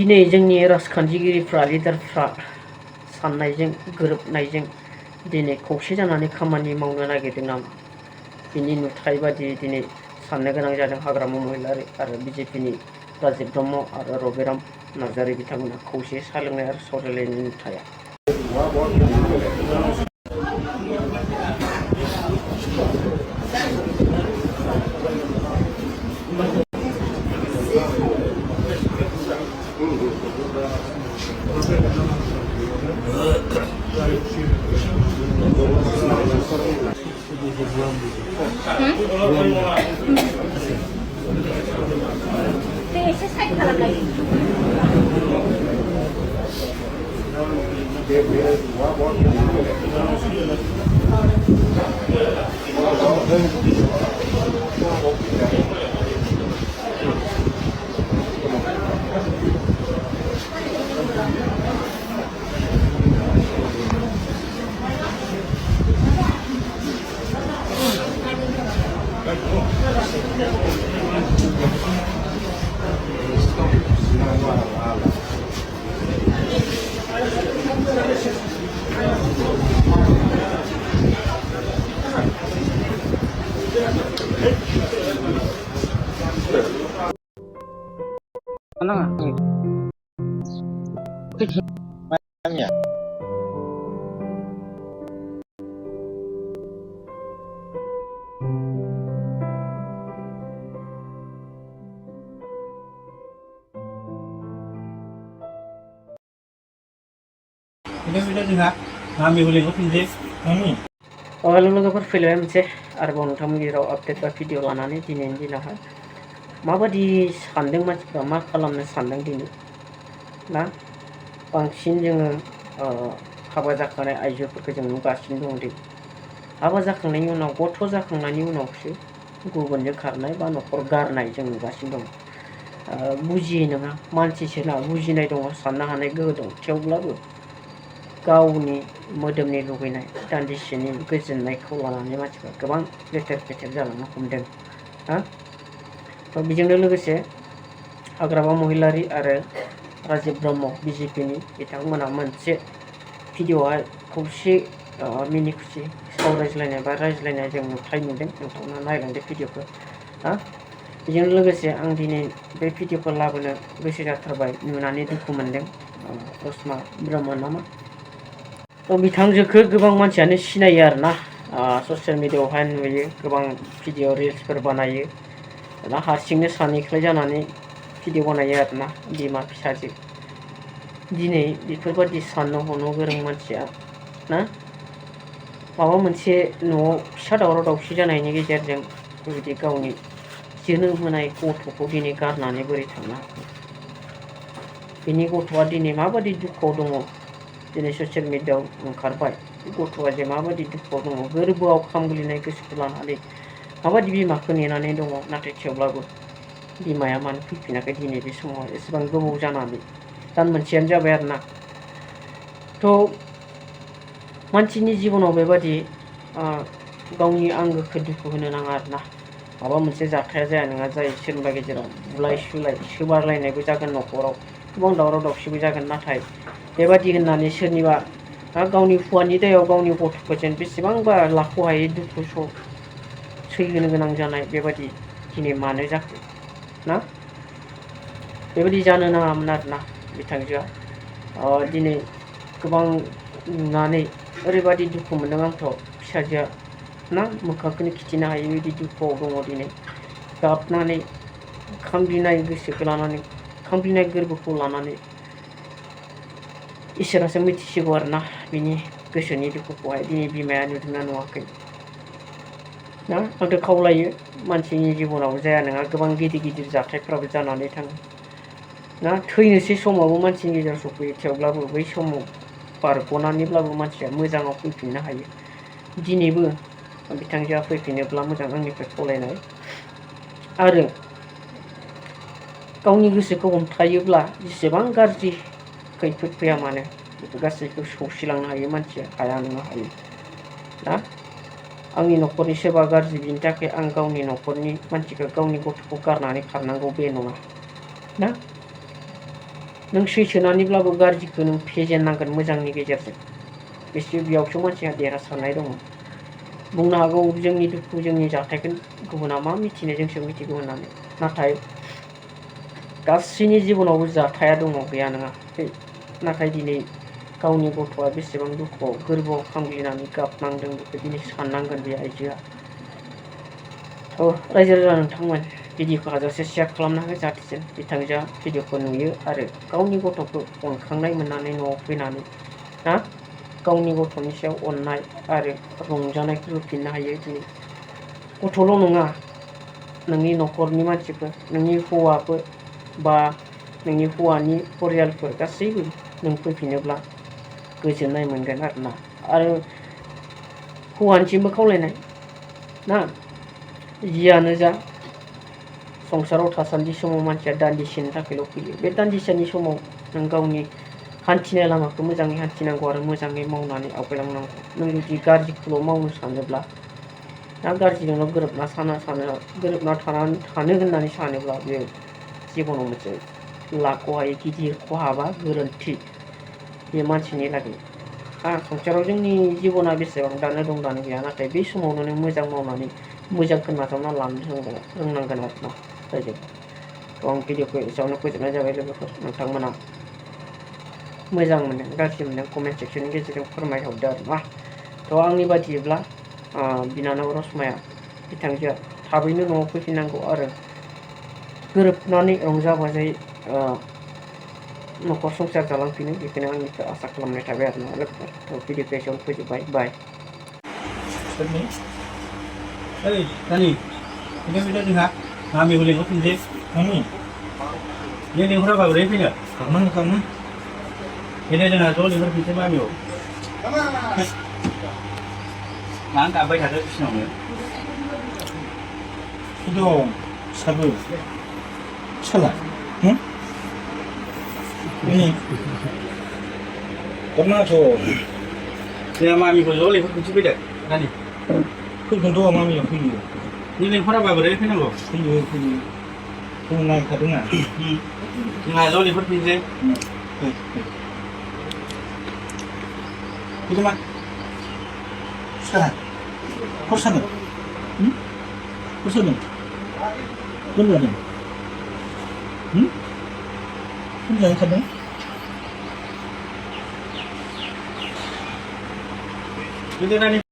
दिनै जोंनि राजखान्थिगिरिफ्रा लिडारफ्रा साननायजों गोरोबनायजों दिनै खौसे जानानै खामानि मावनो नागिरदों नामा बिनि नुथाय बादि दिनै साननो गोनां जादों हाग्रामा महिलारि आरो बिजेपिनि राजिब ब्रह्म आरो रबिराम नार्जारि बिथांमोना खौसे साहा लोंनाय आरो सावरायलायनायनि नुथाया एसे साइड खालामलाय लोगोफोर फैलायबाय मोनसे आरोबाव नोंथांमोननि गेजेराव आपडेट बा भिडिअ लानानै दिनैनि दिनावहाय माबादि सानदों मानसिफ्रा मा खालामनो सानदों दिनै ना बांसिन जोङो हाबा जाखानाय आइजोफोरखौ जों नुगासिनो दं दि हाबा जाखांनायनि उनाव गथ' जाखांनायनि उनावसो गुबुनजों खारनाय बा न'खर गारनाय जों नुगासिनो दं बुजियै नङा मानसिसोना बुजिनाय दङ साननो हानाय गोहो दं थेवब्लाबो गावनि मोदोमनि लुबैनाय दान्दिसेनि गोजोननायखौ लानानै मानसिफ्रा गोबां लेथेर फेथेर जालांनो हमदों बेजोंनो लोगोसे हाग्रामा महिलारि आरो राजिब ब्रह्म बिजेपिनि बिथांमोना मोनसे भिडिअ'आवहाय खौसे मिनि खुसि सावरायज्लायनाय बा रायज्लायनाय जों नुथाय नुदों नोंथांमोना नायलांदो भिडिअ'खौ बेजों लोगोसे आं दिनै बे भिडिअ'खौ लाबोनो गोसो जाथारबाय नुनानै दुखु मोनदों रसमा ब्रह्म नामा बिथांजोखौ गोबां मानसियानो सिनायो आरोना ससियेल मिडियाआवहाय नुयो गोबां भिडिअ रिल्सफोर बानायो ना हारसिंनो सानैख्लाय जानानै भिडिअ बानायो आरोना बिमा फिसाजो दिनै बेफोरबादि साननो हनो गोरों मानसिया ना माबा मोनसे न'आव फिसा दावराव दावसि जानायनि गेजेरजों बेबायदि गावनि जोनोम होनाय गथ'खौ दिनै गारनानै बोरै थांनो हाखो बिनि गथ'आ दिनै माबादि दुखुआव दङ दिनै ससियेल मिडियाआव ओंखारबाय गथ'आ जे माबादि दुखुआव दङ गोरबोआव खामग्लिनाय गोसोखौ लानानै माबादि बिमाखौ नेनानै दङ नाथाय थेवब्लाबो बिमाया मानो फैफिनाखै दिनै बे समाव एसेबां गोबाव जानानै दान मोनसेयानो जाबाय आरोना मानसिनि जिबनाव बेबादि गावनि आंगोखौ दुखु होनो नाङा आरोना माबा मोनसे जाथाया जाया नङा जायो सोरनिबा गेजेराव बुलाय सुलाय सोबारलायनायबो जागोन न'खराव गोबां दावराव दावसिबो जागोन नाथाय बेबादि होननानै सोरनिबा गावनि हौवानि दायाव गावनि गथ'खौ जेन बेसेबांबा लाख'हायै दुखु सैहोनो गोनां जानाय बेबादि दिनै मानो जाखो ना बेबायदि जानो नाङामोन आरोना बिथांजोआ दिनै गोबां नुनानै ओरैबादि दुखु मोनदों आंथ' फिसाजोआ ना मोखांखौनो खिथिनो हायै बायदि दुखुआव दङ दिनै गाबनानै खामग्लिनाय गोसोखौ लानानै खामग्लिनाय गोरबोखौ लानानै इसोरासो मिथिसिगौ आरोना बिनि गोसोनि दुखुखौहाय दिनै बिमाया नुदोंना नुवाखै ना आंथ' खावलायो मानसिनि जिबनाव जाया नङा गोबां गिदिर गिदिर जाथायफ्राबो जानानै थाङो ना थैनोसै समावबो मानसिनि गेजेराव सफैयो थेवब्लाबो बै समाव बारग'नानैब्लाबो मानसिया मोजाङाव फैफिननो हायो दिनैबो बिथांजोआ फैफिनोब्ला मोजां आंनिफ्राय खावलायनाय आरो गावनि गोसोखौ हमथायोब्ला जेसेबां गाज्रि खैफोद फैया मानो बेखौ गासैखौ सौसिलांनो हायो मानसिया हाया नङा हायो ना आंनि न'खरनि सोरबा गाज्रि बिनि थाखाय आं गावनि न'खरनि मानसिखौ गावनि गथ'खौ गारनानै खारनांगौ बे नङा ना नों सैसोनानैब्लाबो गाज्रिखौ नों फेजेननांगोन मोजांनि गेजेरजों। बेयावसो मानसिया देरहासारनाय दङ। बुंनो हागौ जोंनि दुखु जोंनि जाथायखौ गुबुना मा मिथिनो, जोंसो मिथिगौ होननानै। नाथाय गासैनि जिबनावबो जाथाया दङ, गैया नङा। नाथाय दिनै गावनि गथ'आ बेसेबां दुखुआव गोरबोआव खामग्लिनानै गाबनांदों बेखौ दिनै साननांगोन बे आइजोआ। रायजो राजा नोंथांमोन भिडिअखौ हाजासे शेयार खालामना हो, जाहाथे जों बिथांजोआ भिडिअखौ नुयो आरो गावनि गथ'खौ अनखांनाय मोननानै न'आव फैनानै ना गावनि गथ'नि सायाव अननाय आरो रंजानायखौ होफिननो हायो। दिनै गथ'ल' नङा, नोंनि न'खरनि मानसिफोर, नोंनि हौवाफोर बा नोंनि हौवानि परियालफोर गासैबो नों फैफिनोब्ला गोजोननाय मोनगोन आरोना। आरो हौवानिसिमबो खावलायनाय ना, जियानो जा संसाराव थासान्दि समाव मानसिया दान्दिसेनि थाखायल' फैयो। बे दान्दिसेनि समाव नों गावनि हान्थिनाय लामाखौ मोजाङै हान्थिनांगौ आरो मोजाङै मावनानै आवगायलांनांगौ। नों जुदि गाज्रिखौल' मावनो सानोब्ला ना गाज्रिजोंल' गोरोबना थानो होननानै सानोब्ला बे जिबनाव मोनसे लाख'हायै गिदिर खहा बा गोरोन्थि बे मानसिनि लागै। संसाराव जोंनि जिबना बेसेबां दानो दं दानो गैया, नाथाय बे समावनो नों मोजां मावनानै मोजांखौ नाजावना लानो रोंनांगोन आरोना रायजो। आं भिडिअखौ एसेयावनो फोजोबनाय जाबाय लोगोफोर। नोंथांमोना मोजां मोनदों गाज्रि मोनदों कमेन्ट सेक्सननि गेजेरजों फोरमायहरदो आरोना। आंनि बादियैब्ला बिनानाव रसमाया बिथांजोआ थाबैनो न'आव फैफिननांगौ आरो गोरोबनानै रंजा बाजायै न'खर संसार जालांफिनो, बेखौनो आंनिफ्राय आसा खालामनाय थाबाय आरोना लोगोफोर। भिडिअखौ एसेयावनो फोजोबबाय, बाय। जोंहा गामिखौ लिंहरफिनसै। नों लिंहराबा बोरै फैनो? खालामो। बेनो जोंहा ज' लिंहरफिनसै गामियाव। मानो गाबबाय थादो बिसिनावनो? दं साबो साला गाबनाङाथ'। जोंहा मामिखौ ज' लिंहरफिनसै, फैदो नानि। फैगोनथ' मामिया फैयो। नों लिंहराबा बोरै फैनांगौ? फैयो। जों नायखादोंना। जोंहा ज' लिंहरफिनसै। फैदो मा? साला हर सानो? हर सानो? लोमजादों? लोमजानो ओंखारदों? फैदो नानि।